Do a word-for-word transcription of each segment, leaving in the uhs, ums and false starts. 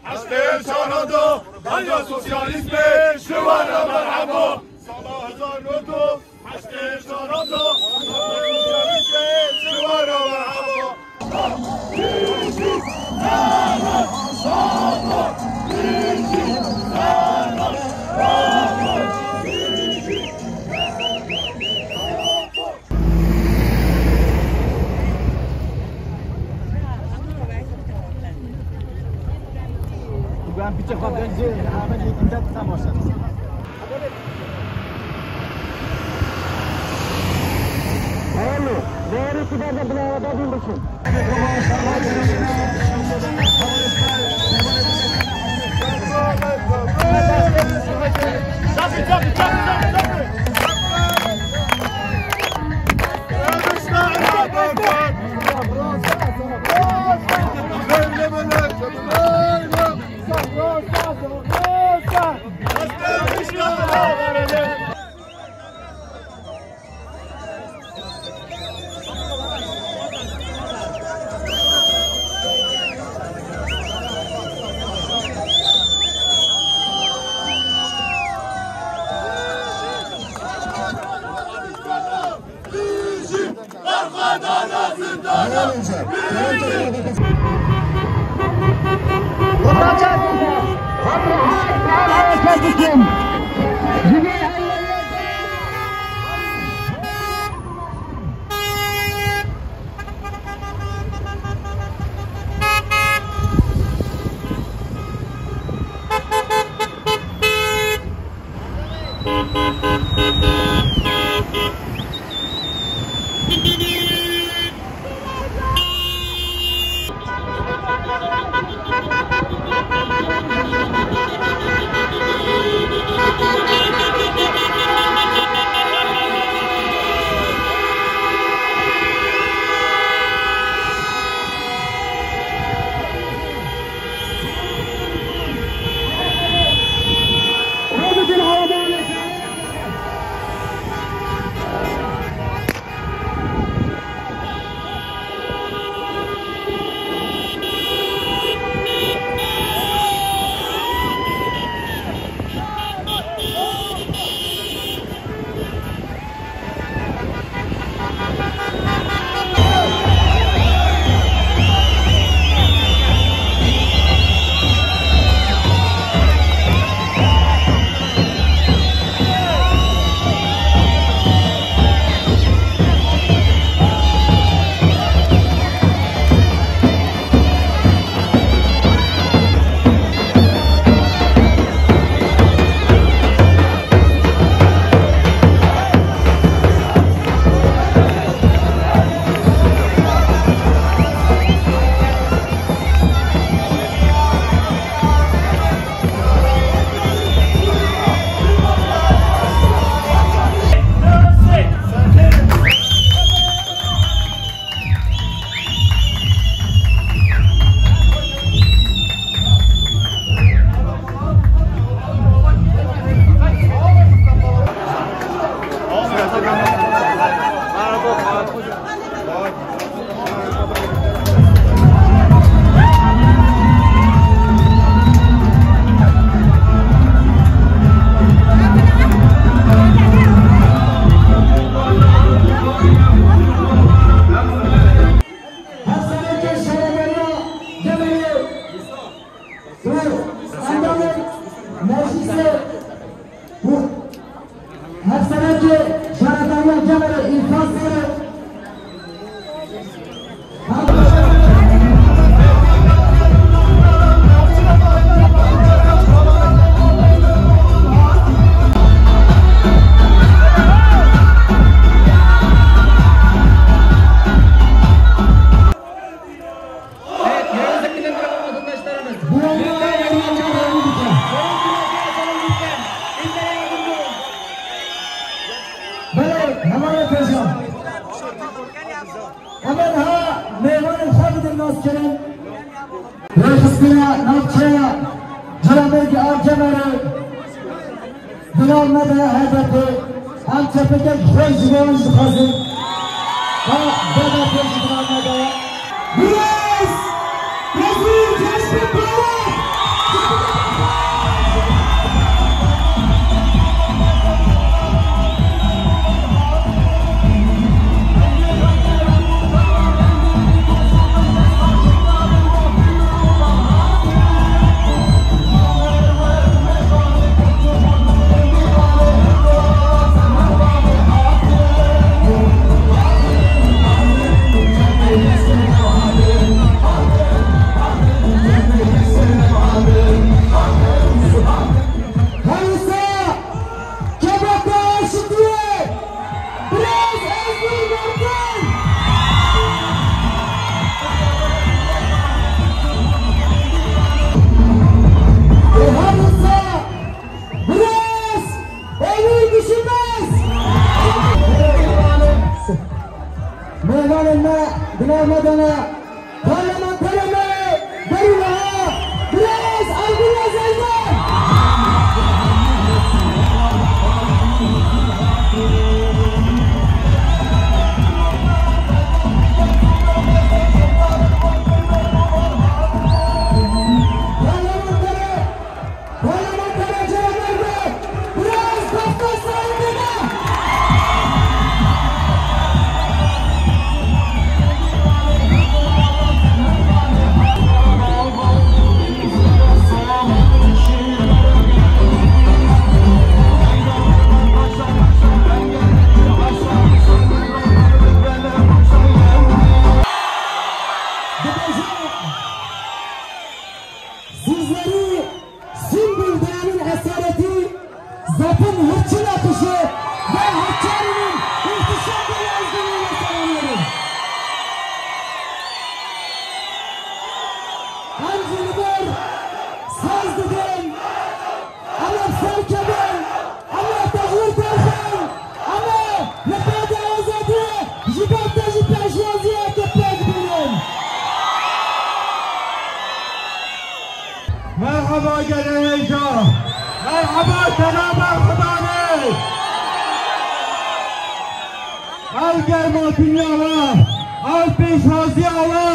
Heştê şaran do, danya sosyalîstê, ji we re merheba. Sala hezar nod û heştê şaran do, danya sosyalîstê, ji we re merheba. Her sereke şaredarîya Gemerê û endamê meclîsê û hevserekê şaredarîya Gemerê Îrfan Sêrê. Evet, yerinize gidin, bırakın vatandaşlarımız. Lütfen, lütfen, lütfen. Bizlere yardımcı olun. Belê, hevalê pêşa. Em ê niha mêvanên xwe bidin naskirin. Rêxistina navçeya Celabergê a Gemerê, Bilal Meda, H D P, em çepikek xweş ji bo wan jî dixwazin. Ha, B D P jî Bilal Meda. Birêz Rezîl Cejbîn Bawer! Parlamenterê me berî wiha birêz Abdullah Zeydar. Parlamenterê Parlamenterê Cihangir Bey, biraz destê sahibine. Sizleri Sümbül Dağı'nın esareti Zatın Hırçın Akışı ve Hakkari'nin ihtişamlı yazgınıyla selamlıyorum. Em ji li ber saz didin, em ê ser kevin, em ê texûr derxin, em ê li qadê azadiyê ji ber te jî pêşwaziyeke pêk bînin. Merheba gelê hêja. Merheba cenaba Xudanê. Ev germa dinya we, ev pêşwaziya we,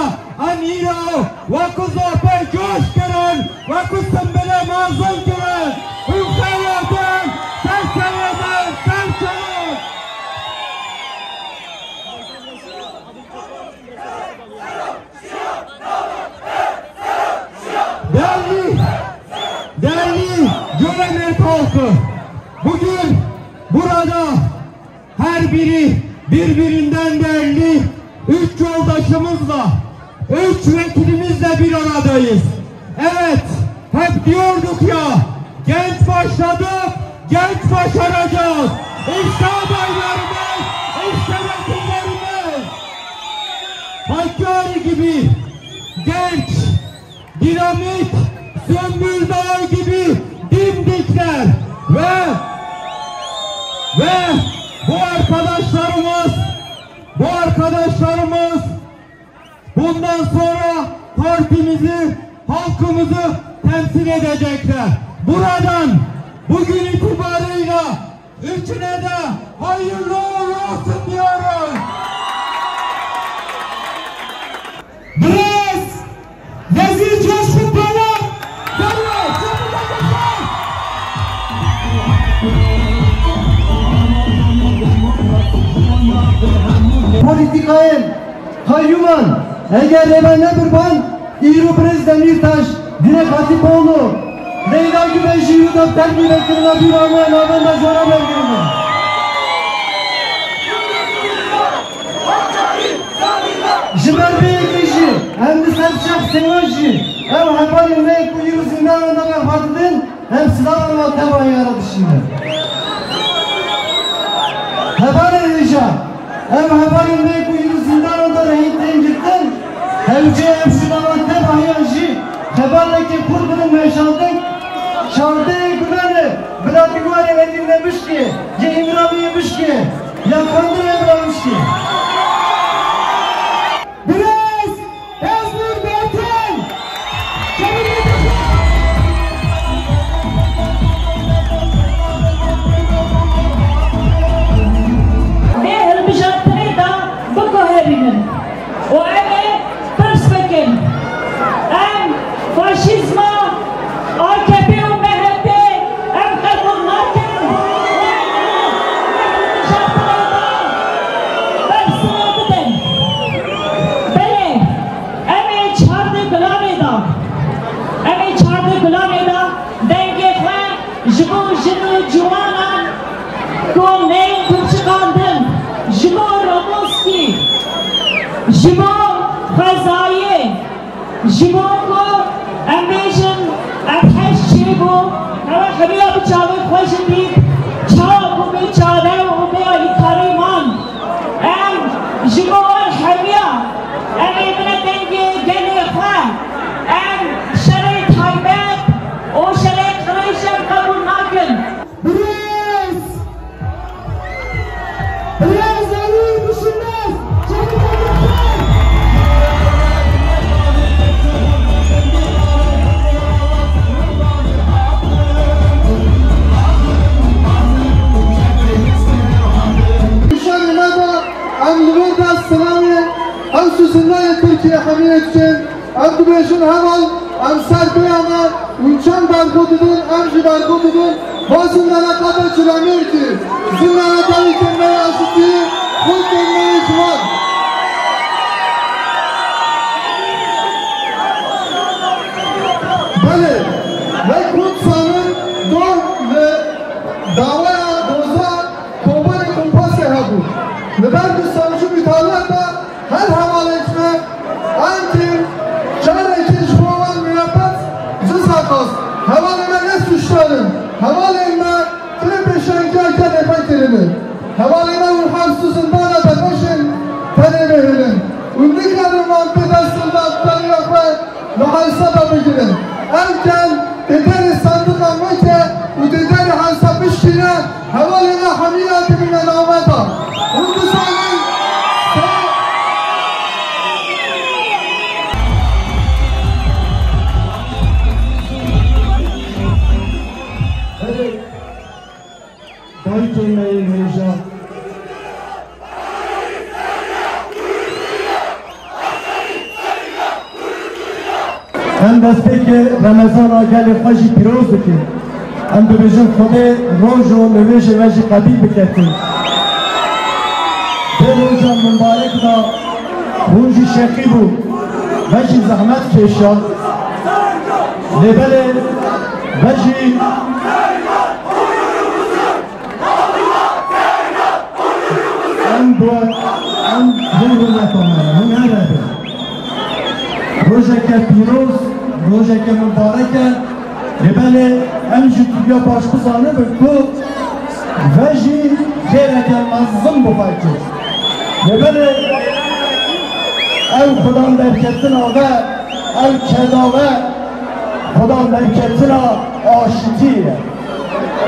em îro wekû zopê coş kirin, wekû simbilê mezin kirin. Hûn xêr hatin, ser serê me, ser kirin. Değerli, değerli Göremeç halkı, bugün burada her biri birbirinden değerli üç yoldaşımızla, üç vekilimizle bir aradayız. Evet, hep diyorduk ya, genç başladık, genç başaracağız. İşte adaylarımız, işte vekillerimiz. Hakkari gibi genç, dinamik, Sümbül Dağı gibi dimdikler ve, ve bu arkadaşlarımız, bu arkadaşlarımız bundan sonra partimizi, halkımızı temsil edecekler. Buradan bugün itibarıyla üçüne de hayırlı uğurlu olsun diyoruz. Birêz Vezîr Coşkun Parlak, derve, çapulda geçer. Polîtîkayên Kayyuman, eger êve nebirban, îro birêz Demîrtaş, Dilek Hatipoğlu, Leyla Güvenci û defter bî vekirina bîra me navenda jora bergirine. Ji ber vê yekê jî, em li ser şexsê wan jî, ew hevalên me ku îro zîndanan de vefat didin, em silava wan teva heya re dişînin. Hevalên hêja, ev hevalên me ku îro zîndanan de rehîn tên girtin, hewce em silava teva heya jî hevalekê kurt birin meşandin, çardehê Gulane, bila Dîwarê Edîl Nemişkê, yê Îmramiyê Mişkê, ya Kandirê Îmram Mişkê. Birêz Hezmûr Bertan! Vê hilbijartinê de biguherînin û em ê pirs bikin. Em faşîzma A K P û M H P em qebûl nakin û em ê hilbijartinê de bersivê bidin. Belê, em ê çardê Gulanê de, em ê çardê Gulanê de dengê xwe ji bo jin û ciwanan ku neyên pirçiqandin, ji bo Roboskî, ji bo xwezayê, ji bo ku em bêjin, ev heş çêbû, ew hemiya bi çavê xwe jî dît, çawa bû bê çare û bê alîkarî man. Em ji bo wan hemiya, em ê bine dengê gelê xwe. Em şerê taybet û şerê qirêj em qebûl nakin. Birêz! Birêz Elî Bişirmez! Çavê te girtin! Heval em ser pêya me û çend berxwe didin, em jî berxwe didin. Bazin me ne qada Cilemêrkî, zin me ne dewî kêmeyê aşitî, xwe kêmeyê ciwan. Belê, wek hûn dizanin, dor li dawaya doza Kobanê Kompasê hebû. Li ber ku Samcû Mîtalata her hevalêk me, ankî carekî ji bo wan mînebet ceza xwest. Hevalên me ne sûcdar in. Hevalên me tê pêşangiya gelê xwe kirine. Hevalên me û hepsû zindana de xweşin tenê bihêlin. Û nikarin wan pê dest hilda dariya xwe li hesaba bigirin. Ev gel tê derê sandiqa weke û tê derê hesab bişkîne, hevalê me hemî ya dimîne naveta. Hûn dizanin, se- Dayikê me yê hêja. Em destpêkê Remezana gelê xwe jî pîroz dikin. Em dibêjin Xwedê roj û nivêjê we jî qebîl biketin. Vê roja mibarek de hûn jî şeqî bû, ve jî zehmet kêşa. Lê belê ve jî Em bi, em hûn hurmeta me ne, hûn here bin. Rojeke pîroz, rojeke mibarek e. Lê belê em jî tu ya baş bizanibin ku ve jî xêreke mezin bi xwe kir. Lê belê ew xudan derketina ve, ew keda ve, xudan derketina aşitî ye.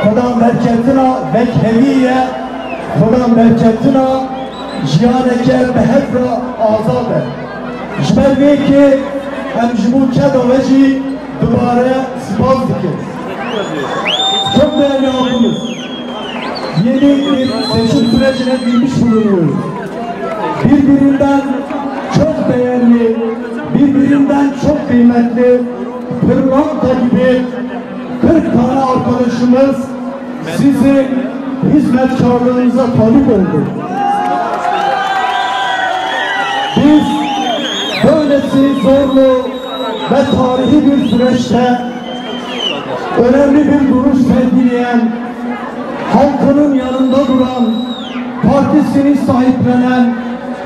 Xudan derketina vekhevî ye, xudan derketina jiyaneke bi hev re azad e. Ji ber vê yekê em ji bo keda we jî dubare spas dikin. Çok değerli halkımız, yeni bir seçim sürecine girmiş bulunuyoruz. Birbirinden çok değerli, birbirinden çok kıymetli pırlanta gibi kırk tane arkadaşımız sizin hizmetkarlığınıza talip oldu. Biz böylesi zorlu ve tarihi bir süreçte önemli bir duruş sergileyen, halkının yanında duran, partisini sahiplenen,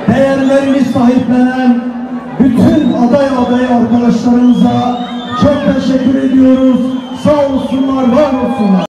değerlerini sahiplenen bütün aday adayı arkadaşlarımıza çok teşekkür ediyoruz. Sağ olsunlar, var olsunlar.